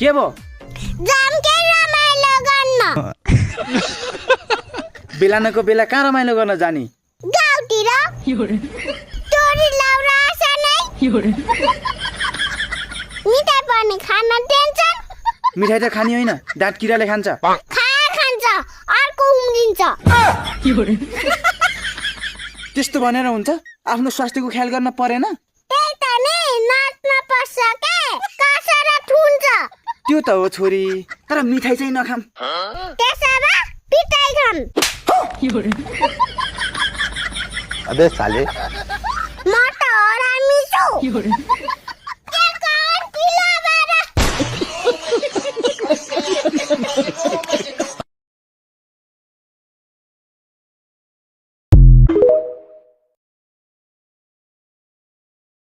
के भो जम्के रमाइलो गर्न बिलानको बेला कहाँ रमाइलो गर्न जाने गाउँतिर तोरी लाउरा आशा नै मिठाई पनि खान टेन्सन मिठाई त खानी होइन दाँत किराले खान्छ खान्छ अर्को उम्रिन्छ त्यस्तो भनेर हुन्छ आफ्नो स्वास्थ्यको ख्याल गर्न परेन त्यही त नि नाच्न पर्छ के कसरा ठुन्छ त्यो त हो छोरी तर मिठाई चाहिँ नखाम त्यसो भए पिटाई खाम अबे साले म त हरामी छु के कान किला बारा